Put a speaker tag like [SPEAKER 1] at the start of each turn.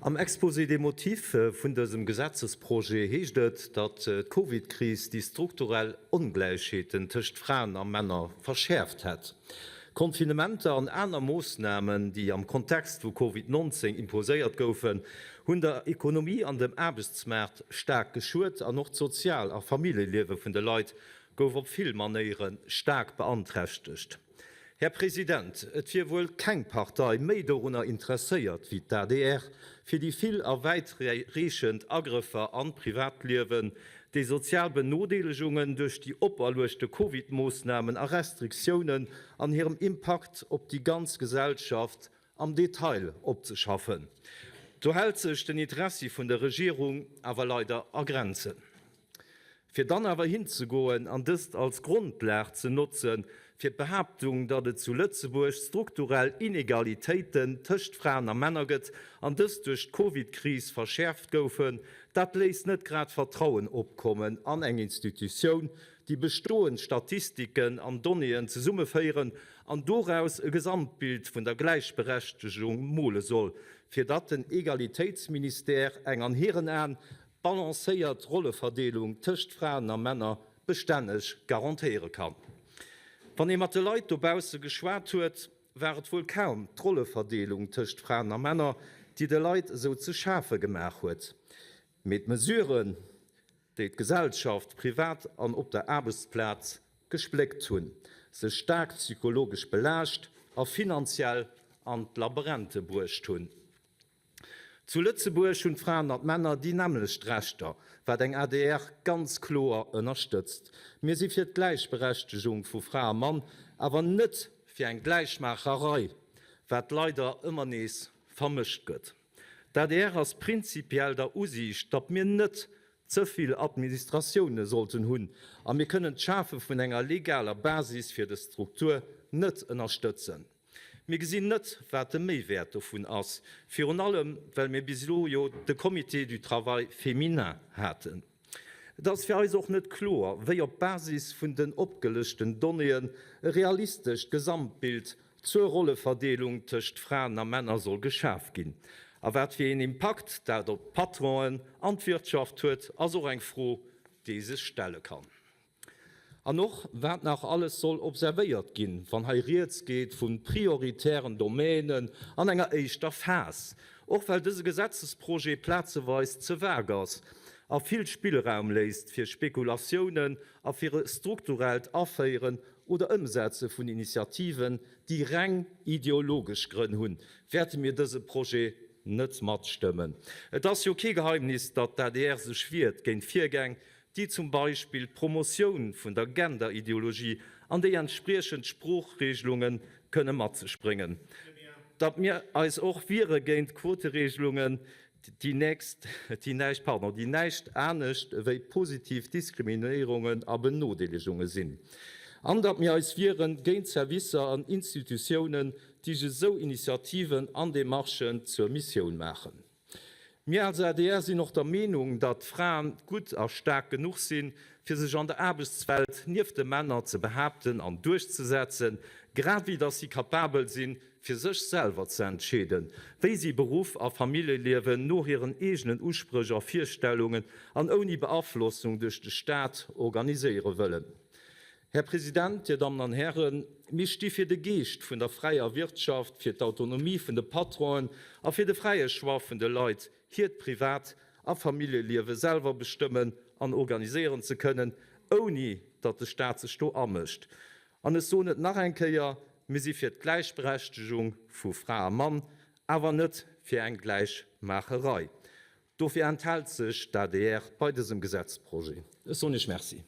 [SPEAKER 1] Am Exposé des motifs vun dësem Gesetzesprojet heescht et, datt d'Covidkris déi strukturell Ongläichheeten tëscht Fraen a Männer verschäerft hätt. Confinementer an aner Moossnamen, déi am Kontext vu Covid 19 imposéiert goufen, hunn der Ekonomie an dem Aarbechtsmaart staark geschuet an och d'Sozial a Familljeliewe vun de Leit gouf op vill Manéiere staark beanträchtegt. Här President, et wier wuel keng Partei méi dorunner interesséiert wéi d'ADR, fir déi vill a wäitreechend Agrëffer an d'Privatliewen, déi sozial Benodeelegungen duerch déi operluechte Covid-Moossnamen a Restriktiounen an hirem Impakt op déi ganz Gesellschaft am Detail opzeschaffen. Do hält sech den Interessi vun der Regierung awer leider a Grenzen. Fir dann awer hinzegoen an dëst als Grondlag ze notze fir d'Behaaptung, datt et zu Lëtzebuerg strukturell Inegalitéiten tëscht Fraen a Männer gëtt an dës duerch d'Covidkris verschäerft goufen, dat léisst net grad Vertrauen opkommen an eng Institutioun, déi bestoend Statistiken an Donnéeën zesummeféieren an doraus e Gesamtbild vun der Gläichberechtegung mole soll, fir datt den Egalitéitsministère eng an hiren Aen balancéiert Rolleverdeelung tëscht Fraen a Männer bestänneg garantéiere kann. Wann ee mat de Leit dobausse geschwat huet, war et wuel kaum d'Rolleverdeelung tëscht Fraen a Männer, déi de Leit esou ze schafe gemaach huet, mee d'Mesuren, déi d'Gesellschaft privat an op der Aarbechtsplaz gespléckt hunn, se staark psychologesch belaascht a finanziell an d'Laberente bruecht hunn. Zu Lëtzebuerg hunn d'Fraen an d'Männer déi nämmlecht Rechter, wat eng adr ganz kloer ënnerstëtzt. Mir si fir d'Gläichberechtegung vu Fra a Mann, awer net fir eng Gläichmaacherei, wat leider ëmmer nees vermëscht gëtt. D'adr ass prinzipiell der Usiicht, datt mir net ze vill Administratioune sollten hunn a mir kënnen d'Schafe vun enger legaler Basis fir des Struktur net ënnerstëtzen. Mir gesinn net, wat de Méiwäert dovun ass, virun allem well mir bis elo jo de Comité du travail féminin haten. Et ass fir eis och net kloer, wéi op Basis vun den opgelëschten Donnéeën e realistescht Gesamtbild zur Rolleverdeelung tëscht Fraen a Männer soll geschaf ginn. A wat fir een Impakt dat op d'Patronen an d'Wirtschaft huet, ass och eng Fro, déi ee sech stelle kann. An och wat nach alles soll observéiert ginn, wann hei rieds geet vu prioritären Domänen an enger éischter Phas. Och well dëse Gesetzesprojet plazeweis ze vague ass a vill Spillraum léisst fir Spekulatiounen a fir e strukturellt Aféieren oder Ëmsetze vun Initiativen, déi reng ideologesch Grënn hunn, wäerte mir dëse Projet net matstëmmen. Et ass jo kee Geheimnis, datt d'ADR sech wiert géint Virgäng, déi zum Beispill d'Promotioun vun der Genderideologie an déi entspriechend Sproochregelunge kënne mat sech bréngen. Datt mir eis och wiere géint Quoteregelungen, déi näischt, pardon, déi näischt anescht ewéi positiv Diskriminéierungen a Benodeelegunge sinn. An datt mir eis wiere géint Servicer an Institutiounen, déi sech esou Initiativen an Demarchen zur Missioun maachen. Mir als adr sinn och der Meenung, datt d'Fraen gutt a staark genuch sinn, fir sech an der Aarbechtswelt nieft de Männer ze behaapten an duerchzesetzen, grad wéi datt si kapabel sinn, fir sech selwer ze entscheeden, wéi si Beruff a Familljeliewen no hiren eegenen Uspréch a Virstellungen an ouni Beaflossung duerch de Staat organiséiere wëllen. Här President, Dir Dammen an Hären, mir sti fir de Geescht vun der fräier Wirtschaft, fir d'Autonomie vun de Patronen a fir de fräie Choix vun de Leit, hiert Privat a Familljeliewe selwer bestëmmen an organiséieren ze kënnen, ouni datt de Staat sech do amëscht. An ech soen et nach eng Kéier, Mir si fir d'Gläichberechtegung vu Fra a Mann, awer net fir eng Gläichmaacherei. Dofir enthält sech d'ADR bei dësem Gesetzprojet. Ech soen Iech Merci.